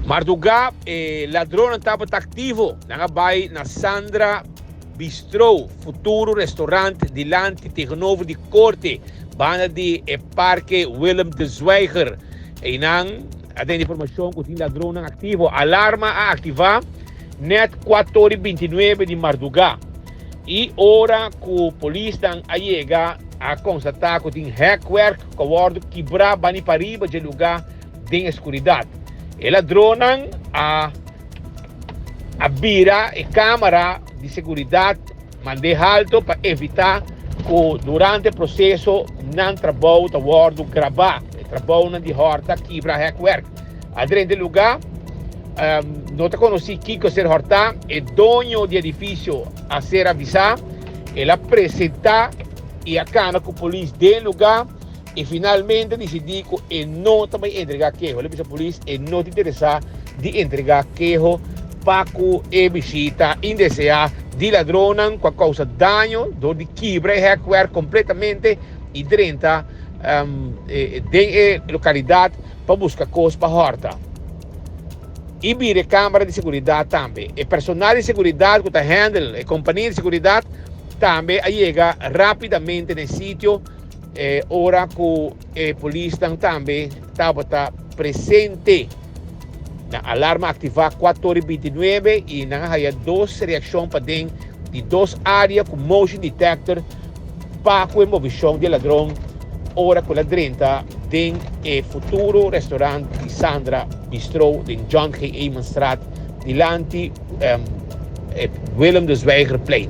Mardugá e ladronnan tabata aktivo. Nan a bai na Sandra Bistro, futuro restaurant dilanti tegenover di korte, banda di e parke Willem de Zwijger. Einan a tene informashon ku tin ladronnan aktivo. Alarma a aktivá nèt kuator i bintinuebe di mardugá i ora ku polisnan a yega a konstatá ku tin hèkwerk ku a wòrdu kibrá bani pariba dje lugá den e skuridat. E ladronnan a a bira e kámara di seguridat mand'é halto pa evitá ku durante e proseso nan trabou ta wòrdu grabá. E trabounan di hòrta kibra hèkwerk. A drenta e lugá, no ta konosí kiko a ser hòrtá. E doño di edifisio a ser avisá. El a presentá i a kana ku polis den e lugá. I finalmente disidí ku e no ta bai entregá keho. El a bisa polis e no ta interesá di entregá keho pa ku e bishita indeseá di ladronnan ku a kousa daño dor di kibra e hèkwerk kompletamente i drenta den e lokalidat pa buska kos pa hòrta. I bira e kámara di seguridat tambe. E personal di seguridat ku ta handle e kompania di seguridat tambe a yega rápidamente na e sitio. E ora ku e polisnan tambe tabata presente. Na alarma aktivá kuator i bintinuebe i nan a haya dos reakshon paden di dos área ku motion detector pa ku e movishon di e ladron ora ku el a drenta den e futuro restaurant di Sandra Bistro den John G. Eemanstraat dilanti e Willem de Zwijgerplein.